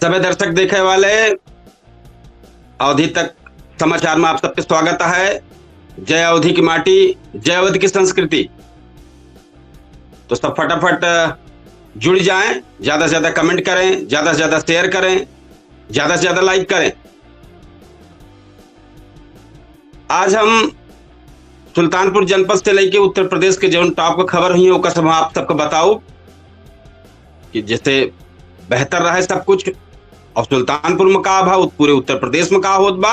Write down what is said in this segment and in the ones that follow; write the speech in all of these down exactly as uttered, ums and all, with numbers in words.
सभे दर्शक देखे वाले, अवधी तक समाचार में आप सबके स्वागत है। जय अवधी की माटी, जय अवध की संस्कृति। तो सब फटाफट जुड़ जाएं, ज्यादा से ज्यादा comment करें, ज्यादा से ज्यादा share करें, ज्यादा से ज्यादा like करें। आज हम सुल्तानपुर जनपद से लेके उत्तर प्रदेश के जौन top के खबर हुई है, ओकर सब हम आप सबके बताउब कि जैसे बेहतर रहे सब कुछ, और सुल्तानपुर में का भा, उत-, पूरे उत्तर प्रदेश में का होत बा।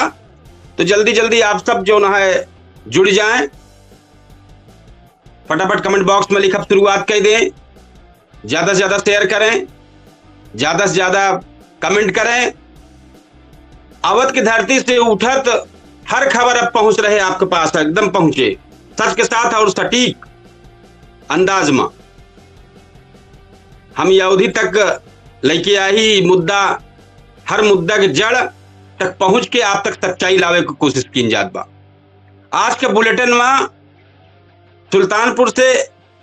तो जल्दी जल्दी आप सब जौन है जुड़ जाएं, फटाफट comment box में लिखब शुरुआत कर दें, ज्यादा से ज्यादा share करें, ज्यादा से ज्यादा comment करें। अवध की धरती से उठत हर खबर अब पहुंच रहे आपके पास, एकदम पहुंचे, सच के साथ और सटीक अंदाज में। हम ये अवधी तक लेके आई मुद्दा, हर मुद्दा के जड़ तक पहुंच के आप तक सच्चाई लावे की कोशिश कीन जात बा। आज के bulletin में सुल्तानपुर से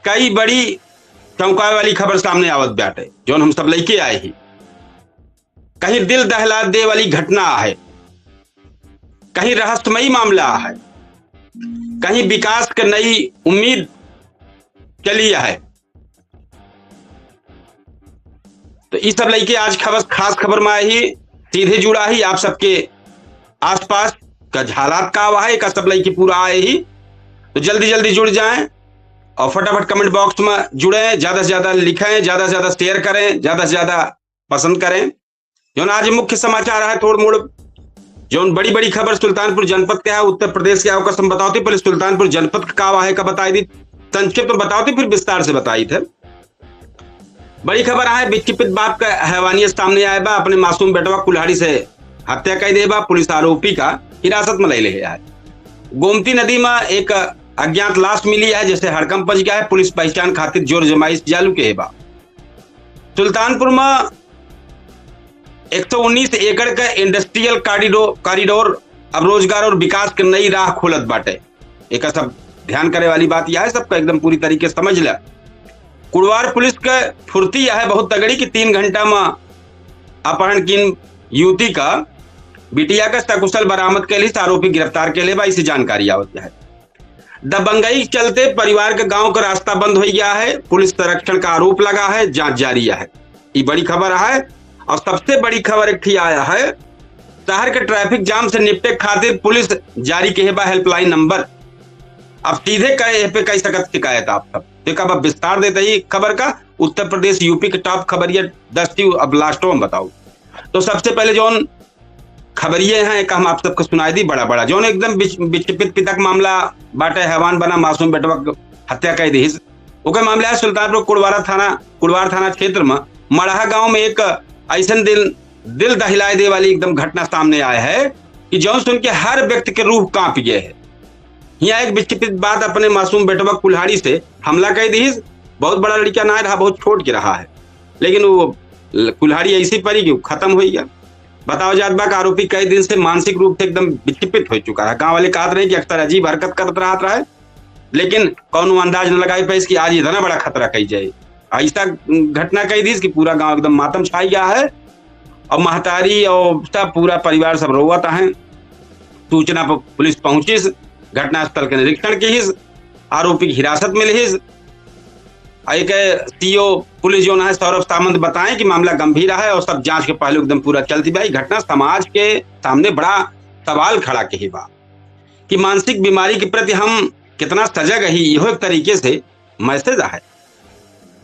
कई बड़ी चौंकावे वाली खबर सामने आवत बाटे, जौन हम सब लेके आए ही। कहीं दिल दहला दे वाली घटना है, कहीं रहस्यमयी मामला है, कहीं विकास के नई उम्मीद चली है। तो ई सब लेके आज खबर, खास खबर में आए ही, सीधे जुड़ा ही आप सबके आसपास का हालात का हुआ है, का सब लेके पूरा आए ही। तो जल्दी जल्दी जुड़ जाएं और फटाफट comment box में जुड़ें, ज्यादा से ज्यादा लिखें, ज्यादा से ज्यादा share करें, ज्यादा से ज्यादा पसंद करें। जौन आज मुख्य समाचार है, थोड़ मोड़ जौन बड़ी बड़ी खबर सुल्तानपुर जनपद के है, उत्तर प्रदेश के है, ओकर सब बतावती, पहले सुल्तानपुर जनपद का का हुआ है का बताई दी, संक्षिप्त में बतावती, फिर विस्तार से बताई थे। बड़ी खबर है, बिच्चीपित बाप का हैवानियत सामने आए बा, अपने मासूम बेटवा कुल्हाड़ी से हत्या कर दे बा, पुलिस आरोपी का हिरासत में ले ले है। गोमती नदी में एक अज्ञात लाश मिली है, जैसे हड़कंप मच गया है, पुलिस पहचान खातिर जोर जमाइश चालू के बा। सुल्तानपुर में एक सौ उन्नीस एकड़ का industrial corridor, corridor अब रोजगार और विकास के नई राह खोलत बाटे। एक सब ध्यान करे वाली बात यह है, सबका एकदम पूरी तरीके से समझ ले। कुड़वार पुलिस के फुर्ती यह है बहुत तगड़ी कि तीन घंटा में अपहरण किन युवती का बिटिया का सकुशल बरामद के लिए आरोपी गिरफ्तार के लिए बा, इसी जानकारी आवत है। दबंगई के चलते परिवार के गांव का रास्ता बंद हो गया है, पुलिस संरक्षण का आरोप लगा है, जांच जारी है। ये बड़ी खबर है। और सबसे बड़ी खबर एक ठे आया है, शहर के traffic jam से निपटे खातिर पुलिस जारी के बा helpline number। अब सीधे कहे, एह पे कह सकत शिकायत आप सब। देखा, अब विस्तार देते ही खबर का, उत्तर प्रदेश, यूपी के top खबरिया दस थी, अब last में बताओ। तो सबसे पहले जौन खबरिये हैं, एक हम आप सबको सुनाई दी, बड़ा बड़ा जौन एकदम बिच-, बिचपित पिता के मामला बाटे, हैवान बना मासूम बेटवा के हत्या कर दीस। ओकर मामला है सुल्तानपुर कुड़वारा थाना, कुड़वार थाना क्षेत्र में मड़हा गांव में एक ऐसन दिल, दिल दहिलाए दे वाली एकदम घटना सामने आए है कि जौन सुन के हर व्यक्ति के रूह कांप गए है। हियां एक बिचपित बात अपने मासूम बेटवा कुल्हाड़ी से हमला कर दीस। बहुत बड़ा लड़का ना रहा, बहुत छोट के रहा है, लेकिन वो ल-, कुल्हाड़ी ऐसी पड़ी कि वो खत्म हो गया। बताओ जात बा कि आरोपी कई दिन से मानसिक रूप से एकदम विक्षेपित हो चुका है। गांव वाले कहत रहे कि अक्सर अजीब हरकत करत रहत रहे, लेकिन कौनो अंदाज न लगाई पाइस कि आज इतना बड़ा खतरा कई जाए। ऐसा घटना कई दीस कि पूरा गांव एकदम मातम छाई गया है और महतारी और सब पूरा परिवार सब रोवत हैं। सूचना पर पुलिस पहुंचिस, घटनास्थल के निरीक्षण किहिस, आरोपी की हिरासत में लिहिस। आ एक सीओ पुलिस जौन है सौरभ सामंत बताएं कि मामला गंभीर है और सब जांच के पहलू एकदम पूरा चलती बा। ई घटना समाज के सामने बड़ा सवाल खड़ा किहे बा कि मानसिक बीमारी के प्रति हम कितना सजग ही, इहो एक तरीके से message है।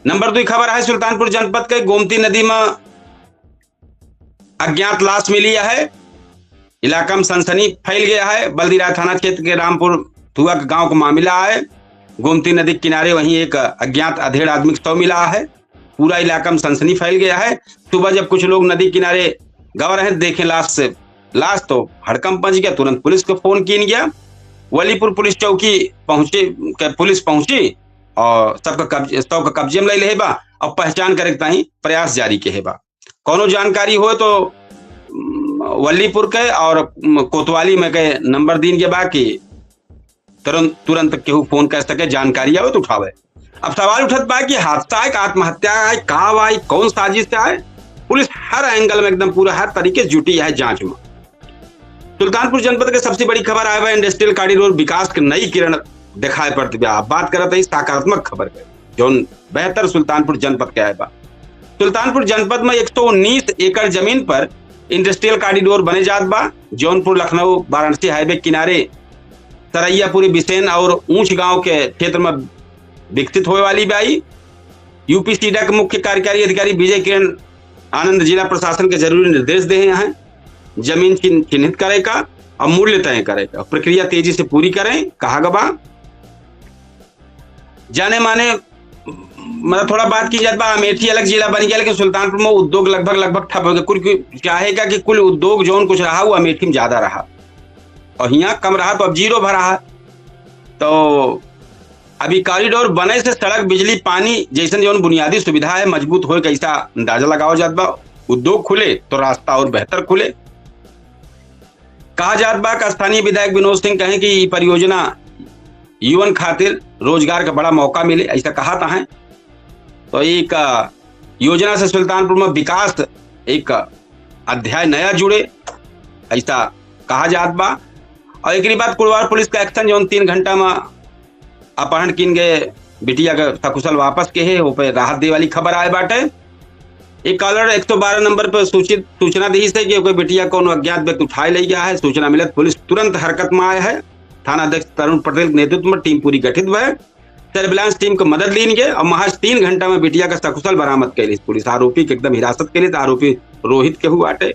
नंबर दुई खबर है सुल्तानपुर जनपद के गोमती नदी में अज्ञात लाश मिली है। इलाका में सनसनी फैल गया है। बल्दीराय थाना क्षेत्र के रामपुर थुआ के गांव का मामला है। गोमती नदी के किनारे वहीं एक अज्ञात अधेड़ आदमी का शव मिला है। पूरा इलाका में सनसनी फैल गया है। सुबह जब कुछ लोग नदी किनारे गवा रहे, देखे लाश से, लाश तो हड़कंप मच गया, तुरंत पुलिस को फोन कीन गया। वलीपुर पुलिस चौकी पहुंचे, के पुलिस पहुंची और सबका कब्जे, शव का कब्जे में ले ले बा और पहचान करे के ताहीं प्रयास जारी के बा। कौनो जानकारी हो तो, उम, वलीपुर के और, उम, कोतवाली में के नंबर दीन के बा कि तुरंत, तुरंत केहू फोन कर सके, जानकारी आवे तो उठावे। अब सवाल उठत बा कि हादसा है कि आत्महत्या है, का बा, कौन साजिश है? पुलिस हर एंगल में एकदम पूरा हर तरीके से जुटी है जांच में। सुल्तानपुर जनपद के सबसे बड़ी खबर आए बा, इंडस्ट्रियल कॉरिडोर विकास के नई किरण दिखाई पड़त बा। अब बात करत है सकारात्मक खबर के, जौन बेहतर सुल्तानपुर जनपद के आए बा। सुल्तानपुर जनपद में एक सौ उन्नीस एकड़ जमीन पर इंडस्ट्रियल कॉरिडोर बने जात बा। जौनपुर, लखनऊ, वाराणसी हाईवे किनारे सरैयापुरी, बिसेन और ऊंच गांव के क्षेत्र में विकसित होए वाली बा ई। यूपी सीडा के मुख्य कार्यकारी अधिकारी विजय किरण आनंद जिला प्रशासन के जरूरी निर्देश दे हैं, जमीन चिन्ह-, चिन्हित करे का और मूल्य तय करे का, प्रक्रिया तेजी से पूरी करें, कहा गबा। जाने माने, मतलब, थोड़ा बात की जात बा, अमेठी अलग जिला बन गया, लेकिन सुल्तानपुर में उद्योग लगभग, लगभग ठप हो गए। कुल की-, क्या है क्या कि कुल उद्योग जौन कुछ रहा, वो अमेठी में ज्यादा रहा, और हियाँ कम रहा, तो अब जीरो भरा है। तो अभी कॉरिडोर बने से सड़क, बिजली, पानी जैसन जौन बुनियादी सुविधा है, मजबूत होए, कैसा अंदाजा लगावा जात बा। उद्योग खुले तो रास्ता और बेहतर खुले। कहा जात बा कि स्थानीय विधायक विनोद सिंह कहें कि ई परियोजना युवन खातिर रोजगार का बड़ा मौका मिले, ऐसा कहा था है। तो एक, अ, योजना से सुल्तानपुर में विकास एक अध्याय नया जुड़े, ऐसा कहा जात बा। और एकरी बाद कुड़वार पुलिस का एक्शन, जौन तीन घंटा में अपहरण किन गए बिटिया के सकुशल वापस के है, वो पे राहत दे वाली खबर आए बाटे। एक कॉलर एक सौ बारह नंबर पर सूचित, सूचना दी से कि कोई बिटिया कोनो अज्ञात व्यक्ति उठाए ले गया है। सूचना मिलत पुलिस तुरंत हरकत में आए है। थाना अध्यक्ष तरुण पटेल के नेतृत्व में टीम पूरी गठित हुए। सर्विलांस टीम के मदद लीन गए और महज तीन घंटा में बिटिया का सकुशल बरामद कैली पुलिस। आरोपी के एकदम हिरासत के लिए, तो आरोपी रोहित के हुआ आटे।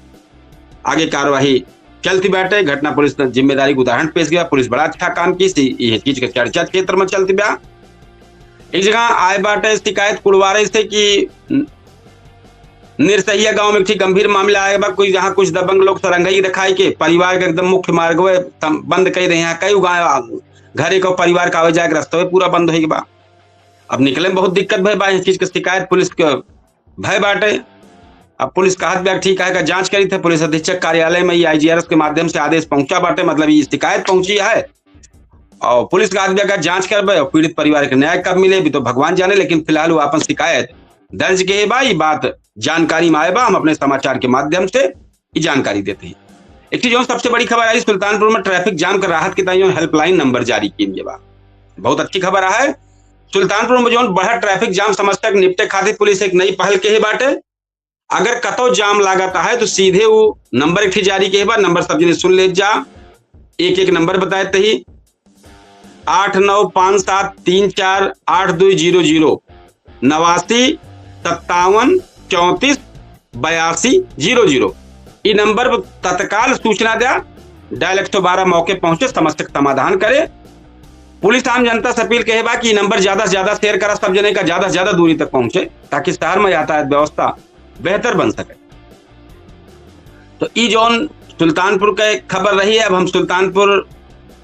आगे कार्यवाही चलती बाटे। घटना पुलिस ने जिम्मेदारी के उदाहरण पेश किया। पुलिस बड़ा अच्छा काम की सी, ये चीज के चर्चा क्षेत्र में चलती बा। एक जगह आए बाटे शिकायत कुड़वारे से कि न-, निरसहिया गांव में एक ठे गंभीर मामला आए बा, कोई जहां कुछ दबंग लोग सरंगई दिखाई के परिवार के एकदम मुख्य मार्ग में तम-, बंद कर रहे हैं। कई गांव, घर एक परिवार का आवे जाए के रास्ता पूरा बंद हो गया बा। अब निकले में बहुत दिक्कत भय बा। इस चीज के शिकायत पुलिस के भय बाटे। अब पुलिस कहत बा ठीक है का जांच करी थे। पुलिस अधीक्षक कार्यालय में ई आईजीआरएस के माध्यम से आदेश पहुंचा बाटे, मतलब ई शिकायत पहुंची है और पुलिस कहत बा का जांच करबे और पीड़ित परिवार के न्याय कब मिले, भी तो भगवान जाने। लेकिन फिलहाल वो अपन शिकायत दर्ज के बा, ई बात जानकारी में आए बा, हम अपने समाचार के माध्यम से ई जानकारी देते हैं। एक चीज और सबसे बड़ी खबर आई, सुल्तानपुर में ट्रैफिक जाम के राहत के ताई हेल्पलाइन नंबर जारी किया बा। बहुत अच्छी खबर है। सुल्तानपुर में जौन बड़ा ट्रैफिक जाम समस्या के निपटे खातिर पुलिस एक नई पहल के है बाटे। अगर कतौ जाम लागत है तो सीधे वो नंबर एक ठे जारी के बा, नंबर सब जने सुन ले जा, एक एक नंबर बताए तही, आठ नौ पाँच सात तीन चार आठ दो जीरो जीरो, नवासी सत्तावन चौंतीस बयासी जीरो जीरो। ई नंबर पर तत्काल सूचना द्या, डायल एक सौ बारह मौके पहुंचे, समस्या के समाधान करे। पुलिस आम जनता से अपील कहे बा कि ई नंबर ज्यादा से ज्यादा शेयर करा, सब जने का ज्यादा से ज्यादा दूरी तक पहुंचे, ताकि शहर में यातायात व्यवस्था बेहतर बन सके। तो ई जौन सुल्तानपुर के खबर रही है, अब हम सुल्तानपुर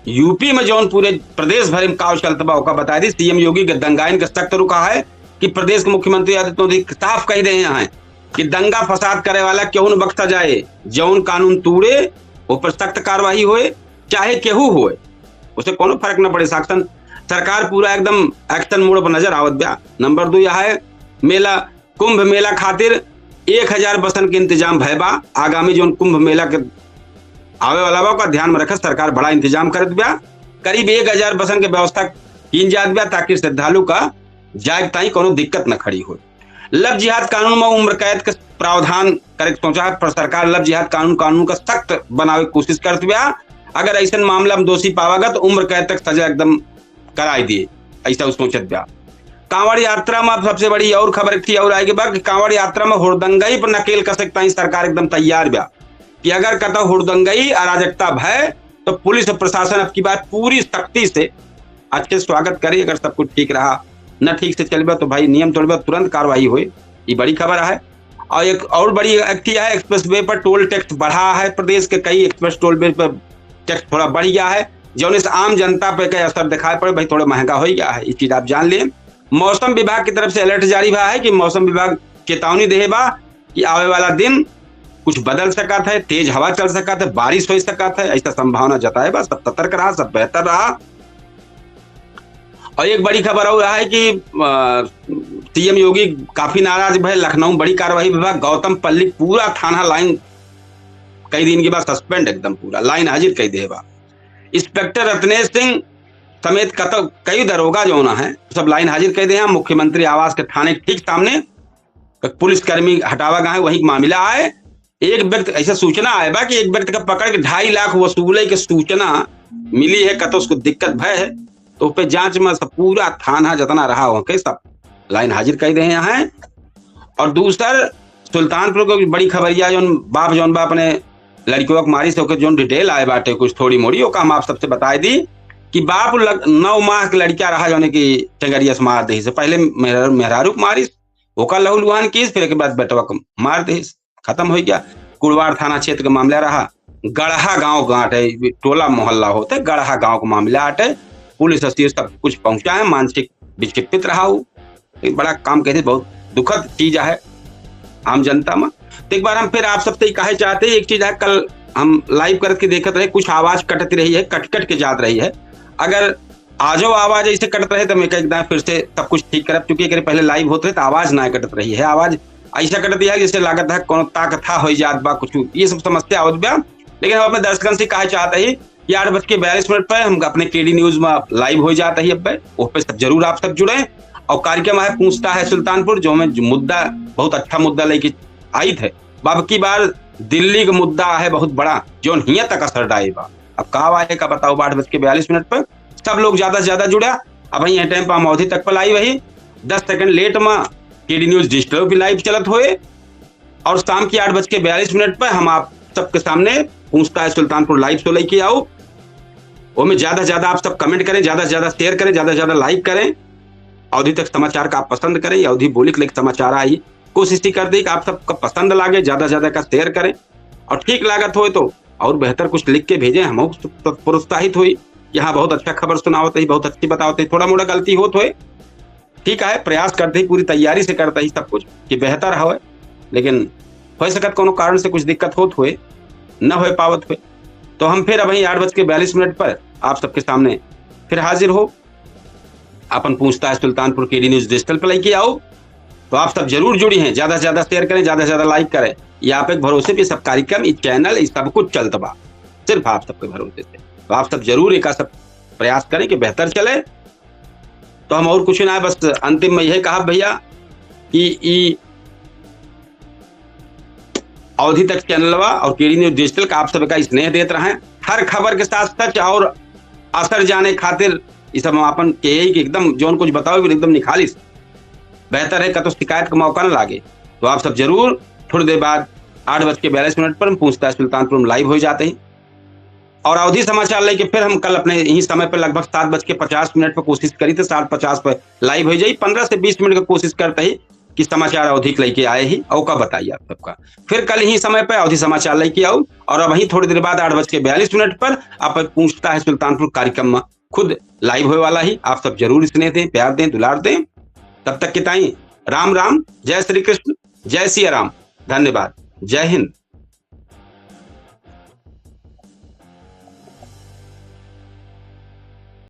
यूपी में जौन पूरे प्रदेश भर में काव चलत बा, ओका बता दी। सीएम योगी के दंगाइन के सख्त रुखा है कि प्रदेश के मुख्यमंत्री आदित्यनाथ साफ कह रहे हैं कि दंगा फसाद करे वाला केहू न बख्शा जाए, जौन कानून तोड़े, ओह पर सख्त कार्रवाई होए, चाहे केहू होए, उसे कोनो फर्क न पड़े। शासन सरकार पूरा एकदम एक्शन मोड पर नजर आवत बा। नंबर दो यह है, मेला, कुंभ मेला खातिर एक हजार बसन के इंतजाम भय बा। आगामी जौन कुंभ मेला के आवे वाला बा, ओका ध्यान में रखत सरकार बड़ा इंतजाम करत बा। करीब एक हजार बसन के व्यवस्था कीन जात बा, ताकि श्रद्धालु का जाए के ताई कोनो दिक्कत न खड़ी हो। लव जिहाद कानून में उम्र कैद के प्रावधान करे के सोचा है, पर सरकार लव जिहाद कानून, कानून का सख्त बनावे के कोशिश करत बा। अगर ऐसन मामला में दोषी पावा गया तो उम्र कैद तक सजा एकदम कराई दिए, ऐसा उ सोचत बा। कांवड़ यात्रा में अब सबसे बड़ी और खबर एक ठे और आएगी बा कि कांवड़ यात्रा में हुड़दंगई पर नकेल कसे के ताई सरकार एकदम तैयार बा कि अगर कतौ हुड़दंगई, अराजकता भय तो पुलिस और प्रशासन अब की बार पूरी सख्ती से अच्छे स्वागत करे। अगर सब कुछ ठीक रहा, न ठीक से चलबे तो भाई नियम तोड़बे, तुरंत कार्रवाई होए। ये बड़ी खबर है। और एक और बड़ी एक चीज है, एक्सप्रेसवे पर टोल टैक्स बढ़ा है। प्रदेश के कई एक्सप्रेस टोलवे पर टैक्स थोड़ा बढ़ गया है, जौन से आम जनता पे कई असर दिखाई पड़े। भाई थोड़ा महंगा हो गया है, ये चीज आप जान लें। मौसम विभाग की तरफ से अलर्ट जारी हुआ है कि मौसम विभाग चेतावनी दे बा कि आवे वाला दिन कुछ बदल सकत है, तेज हवा चल सकत है, बारिश हो सकत है, ऐसा संभावना जताए बा। सब सतर्क रहा, सब बेहतर रहा। और एक बड़ी खबर और है कि, अ, सीएम योगी काफी नाराज भए, लखनऊ में बड़ी कार्रवाई भए, गौतम पल्ली पूरा थाना लाइन कई दिन के बाद सस्पेंड, एकदम पूरा लाइन हाजिर कई देहे बा। इंस्पेक्टर रत्नेश सिंह समेत कत-, कई दरोगा जौन है, सब लाइन हाजिर कई देहे हैं। मुख्यमंत्री आवास के थाने के ठीक सामने एक पुलिसकर्मी हटावा गए, वही मामला आए। एक व्यक्ति, ऐसा सूचना आए बा कि एक व्यक्ति का पकड़ के ढाई लाख वसूले के सूचना मिली है, कतो उसको दिक्कत भय है, तो उस पे जांच में सब पूरा थाना जितना रहा हो के सब लाइन हाजिर कई देहे हैं। और दूसर सुल्तानपुर को बड़ी खबरिया, जौन बाप, जौन बाप अपने लड़कियों के मारिस, ओके जौन डिटेल आए बाटे कुछ थोड़ी मोड़ी, ओका हम आप सबसे बताए दी कि बाप लग-, नौ माह के लड़का रहा, जौन की टेंगरिया से मार देहिस, पहले मेहरारू, मेहरारू के मारिस, ओका लहू लुहान कीस, फिर एक बाद बेटवा को मार देहिस, खत्म हो गया। कुड़वार थाना क्षेत्र का मामला रहा, गढ़हा गांव का आटे, टोला मोहल्ला होते, गढ़हा गांव का मामला आटे। पुलिस असी सब कुछ पहुंचा है, मानसिक विक्षिप्त रहा हो। एक बड़ा काम कहते, बहुत दुखद चीज है आम जनता में। तो एक बार हम फिर आप सबसे कहे चाहते हैं, एक चीज है, कल हम लाइव करके देखत रहे, कुछ आवाज कटती रही है, कट कट के जात रही है। अगर आजो आवाज ऐसे कटत रहे तो मैं एक दाएं फिर से सब कुछ ठीक करब, क्योंकि एकरे पहले लाइव होत रहे तो आवाज ना कटत रही है। आवाज ऐसा कटत है जैसे लागत है कोनो ताकथा हो जात बा कुछ, ये सब समस्या आवत बा। लेकिन हम अपने दर्शकन से कहे चाहते ही कि आठ बज के बयालीस मिनट पर हम अपने केडी न्यूज में लाइव हो जाते ही, अब पे, उस पे सब जरूर आप सब जुड़े। और कार्यक्रम है पूछता है सुल्तानपुर, जो में जो मुद्दा, बहुत अच्छा मुद्दा लेके आई थे। अब की बार दिल्ली का मुद्दा है बहुत बड़ा, जो हियां तक असर डाए बा। अब का आए का बताओ, आठ बज के बयालीस मिनट पर सब लोग ज्यादा से ज्यादा जुड़ा। अब यह टाइम पर हम अवधी तक पर लाइव है, दस सेकंड लेट में केडी न्यूज डिजिटल भी लाइव चलत होए। और शाम की आठ बज के बयालीस मिनट पर हम आप सबके सामने पूछता है सुल्तानपुर लाइव शो लेके आओ। वो में ज्यादा से ज्यादा आप सब कमेंट करें, ज्यादा से ज्यादा शेयर करें, ज्यादा से ज्यादा लाइक करें। अवधी तक समाचार का आप पसंद करें, या अवधी बोली के लेके समाचार आई, कोशिश ही करते कि आप सबका पसंद लागे, ज्यादा से ज्यादा का शेयर करें। और ठीक लागत होए तो और बेहतर कुछ लिख के भेजें, हम प्रोत्साहित हुई कि हाँ, बहुत अच्छा खबर सुनावत ही, बहुत अच्छी बतावत ही, थोड़ा मोड़ा गलती होत होए, ठीक है, प्रयास करते ही, पूरी तैयारी से करते ही सब कुछ कि बेहतर होए, लेकिन हो सकत कोनो कारण से कुछ दिक्कत होत होए, न हो पावत होए, तो हम फिर अबहीं आठ बज के बयालीस मिनट पर आप सबके सामने फिर हाजिर हो। अपन पूछता है सुल्तानपुर केडी न्यूज डिजिटल पे लेके आओ, तो आप सब जरूर जुड़ी हैं, ज्यादा से ज्यादा शेयर करें, ज्यादा से ज्यादा लाइक करें। ये आप एक भरोसे पे सब कार्यक्रम, ये चैनल, ये सब कुछ चलत बा सिर्फ आप सबके भरोसे से। तो आप सब जरूर एक सब प्रयास करें कि बेहतर चले। तो हम और कुछ ना, बस अंतिम में यह कहा भैया कि ई अवधी तक चैनलवा और केडी न्यूज डिजिटल का आप सबका स्नेह देत रहें। हर खबर के साथ सच और असर जाने खातिर ई सब हम आपन के यही कि एकदम जौन कुछ बताओ, एकदम निखालिस बेहतर है, कतो शिकायत का मौका न लागे। तो आप सब जरूर थोड़ी देर बाद आठ बज के बयालीस मिनट पर हम पूछता है सुल्तानपुर में लाइव हो जाते हैं। और अवधी समाचार लेके फिर हम कल अपने यही समय पर लगभग सात बज के पचास मिनट पर कोशिश करी, तो सात पचास पर लाइव हो जाई। पन्द्रह से बीस मिनट का कोशिश करते ही कि समाचार अवधी के लेके आए ही, और का बताइए आप सबका। फिर कल यही समय पर अवधी समाचार लेके आऊ, और अबहीं थोड़ी देर बाद आठ बज के बयालीस मिनट पर आप पूछता है सुल्तानपुर कार्यक्रम में खुद लाइव होए वाला ही। आप सब जरूर स्नेह दें, प्यार दें, दुलार दें। तब तक के ताई राम राम, जय श्री कृष्ण, जय सिया राम, धन्यवाद, जय हिंद।